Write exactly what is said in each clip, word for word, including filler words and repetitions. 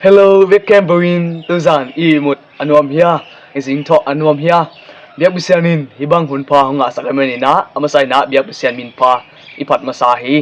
Hello, bek khempeuh in tuzan i ihmut a nuam hia? I zingthawh a nuam hia? Biak Pasian in hih bang hun pha hong ngahsak ahih manin ah, a masa in ah Biak Pasian min pha i phat masa hi.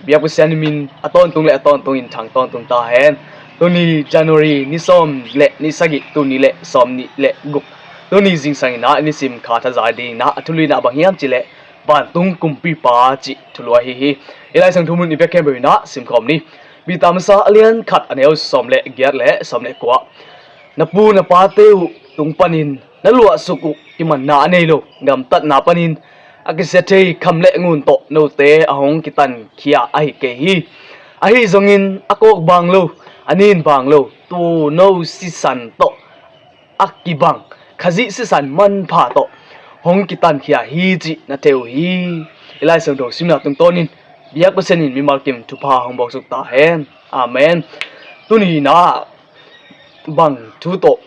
Biak Pasian in min a tawntung le a tawntung in thang tawntung ta hen. Tuni January ni sawm le ni sagih, tuni le sawm nih le guk, tuni zingsang in ah nisim kha thaza ding in ah a thulu in ah bang hiam cih leh, Vantung Kumpipa cih thulu ahi hi. I Lai Siangtho mun i bek khempeuh in ah simkhawm ni. Peter masa a lian khat a neu sawm le giat le sawm le kua. Na pu na pate uh tung panin na luahsuk uh kimanna a nei lo gamtatna panin a kisia thei kham le ngun tawh note a hong kitankhia ahi kei hi. Ahi zongin a kawk bang lo, a nin bang lo, tuuno sisan tawh a kibang Khazih sisan manpha tawh hong kitankhia hi cih na thei uh hi. I Lai Siangtho simna tungtawnin Biak Pasian in mimal kim thupha hong bawksuk ta hen. Amen. Tuni in ah bang thu tawh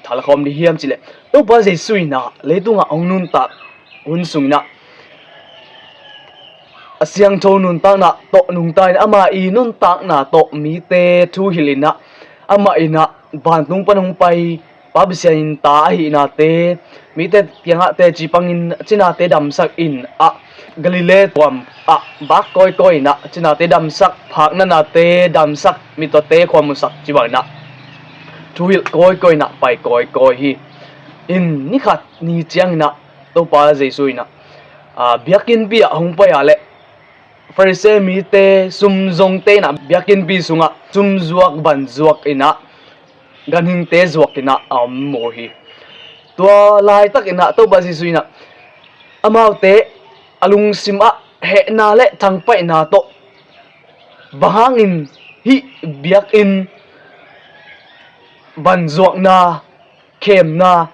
thalkhawm ding hiam cih leh, Topa Jesuh in ah leitungah hong nuntak hun sung in ah a siangtho nuntakna tawh nungta in ama i nuntakna tawh mite thuhilh in ah, amah in ah vantung pan hong pai Pa Pasian in ta ahihnate, mite kiangah teci pangin cinate damsak in ah, Galilee tuam ah bak kawikawi in ah cinate damsak, phaknanate damsak, mittawte khuamusak ci bang in ah thuhilh kawikawi in ah pai kawikawi hi. In nikhat ni ciang in ah Topa Jesuh in ah, aa, biakinnpi ah hong pai a leh Pharisee mite sumzongte in ah biakinnpi sungah sumzuak vanzuak in ah ganhingte zuak in ah a om mu hi. Tua laitak in ah Topa Jesuh in ah amaute a lungsim ah hehna le thangpaihna tawh bang hangin hih biakinn vanzuakna, khemna,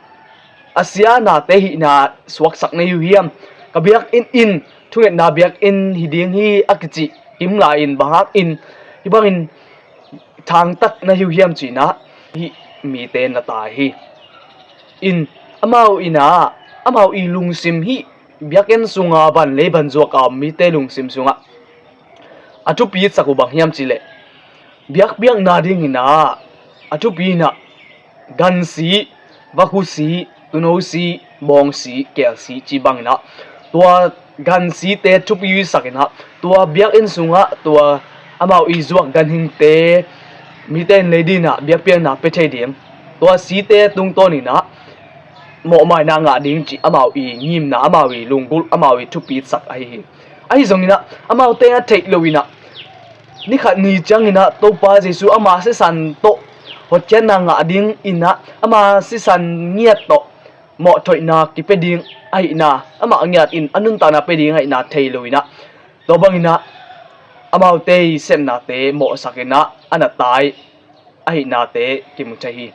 a sianate hihna suaksak na hi uh hiam? Ka biakinn in thungetna biakinn hi ding hi a kicih kimlai in bang hangin hih bangin thangtak na hi uh hiam ci in ah hih mite na tai hi. In amau in ah amau i lungsim hih biakinn sunga van lei vanzuak a om mite lungsim sungah a thupi sak uh bang hiam cih leh, biakpiakna ding in ah a thupi in ah gansi, vakhusi, tuunosi, bawngsi, kelsi ci bang in ah tua gansite thupi sak in ah tua biakinn sungah tua amau i zuak ganhingte mite in lei ding in ah biakpiakna pia thei ding, tua site tungtawn in ah mawhmaina ngah ding cih amau i ngimna, amau i lunggulh, amau i thupi sak ahi hi. Ahi zongin ah amaute a theih lo in ah nikhat ni ciang in ah Topa Jesuh ama sisan tawh hotkhiatna ngah ding in ah ama sisan ngiat tawh mawhthoihna kipia ding ahihna, amah ngiat in a nuntakna pia ding ahihna thei lo in ah tua bang in ah amaute i sepnate mawhsak in ah a na tai ahihnate kimu thei hi.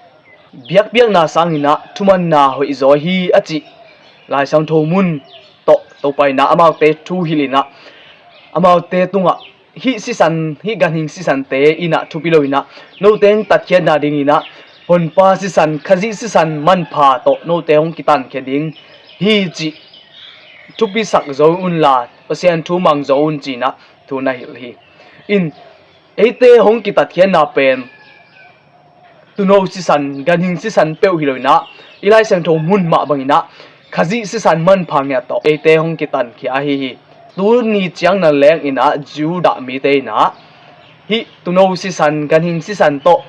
Biakpiakna sang in ah thumanna hoihzaw hi a cih Lai Siangtho mun tawh Topa in ah amaute thuhilh in ah amaute tungah hih sisan, hih ganhing sisante in ah thupi lo in ah note in tatkhiatna ding in ah Honpa sisan, Khazih sisan manpha tawh note hong kitankhia ding hi cih thupi sak zo un la, Pasian thu mang zo un ci in ah thu na hilh hi. In eite hong kitatkhiatna pen tuuno sisan, ganhing sisan peuh hi lo in ah i Lai Siangtho mun mah bang in ah Khazih sisan manpha ngiat tawh eite hong kitankhia ahi hi. Tuni ciang na leng in ah Judah mite in ah hih tuuno sisan, ganhing sisan tawh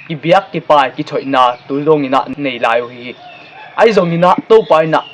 kibiak, kipai, kithoihna tu dong in ah nei lai uh hi. Ahi zongin ah Topa in ah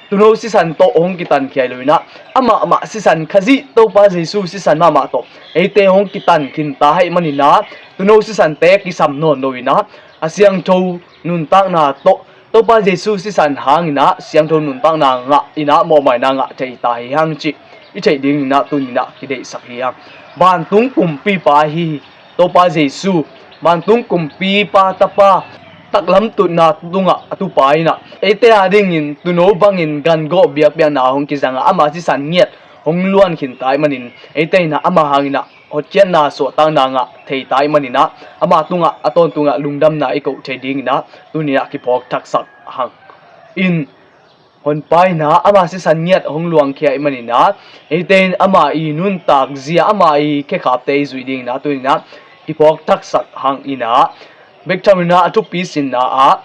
tuuno sisan tawh hong kitankhia hi lo in ah amah mah sisan, Khazih Topa Jesuh sisan mahmah tawh eite hong kitan khin ta ahih manin ah tuuno sisante kisam nawn lo in ah a siangtho nuntakna tawh Topa Jesuh sisan hang in ah siangtho nuntakna ngah in ah mawhmaina ngah thei ta hi hang cih i theih ding in ah tuni in ah kideihsak hi hang. Vantung Kumpipa ahi hi. Topa Jesuh, vantung Kumpipa Tapa, taklam tutna tungah a tupa in ah eite a dingin tuuno bangin gan gawh biakpiakna hong kizang a, ama sisan ngiat hong luan khin ta ahih manin eite in ah ama hang in ah hotkhiatna suahtakna ngah thei ta ahih manin ah ama tungah a tawntung ah lungdamna i koh thei ding in ah tuni in ah kiphawk thaksak hang. In Honpa in ah ama sisan ngiat hong luangkhia ahih manin ah eite in ama i nuntak zia, ama i khekhapte i zuih ding in ah tuni in ah i phawk taksak hang in ah, bek tham in ah a thupi sinna ah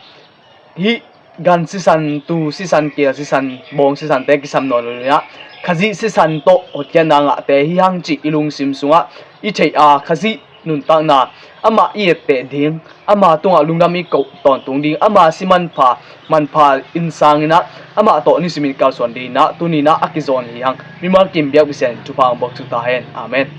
hih gan sisan, tuu sisan, keel sisan, bawng sisante kisam nawn lo in ah, Khazih sisan tawh hotkhiatna ngahte hi hang cih i lungsim sungah i theih a, Khazih nuntakna, amah i etteh ding, ama tungah lungdam i koh tawntung ding, ama si manpha, manpha in sang in ah, amah tawh nisimin kalsuan ding in ah tuni in ah a kizawn hi hang. Mimal kim biak Pasian thupha hong buak suak ta hen. Amen.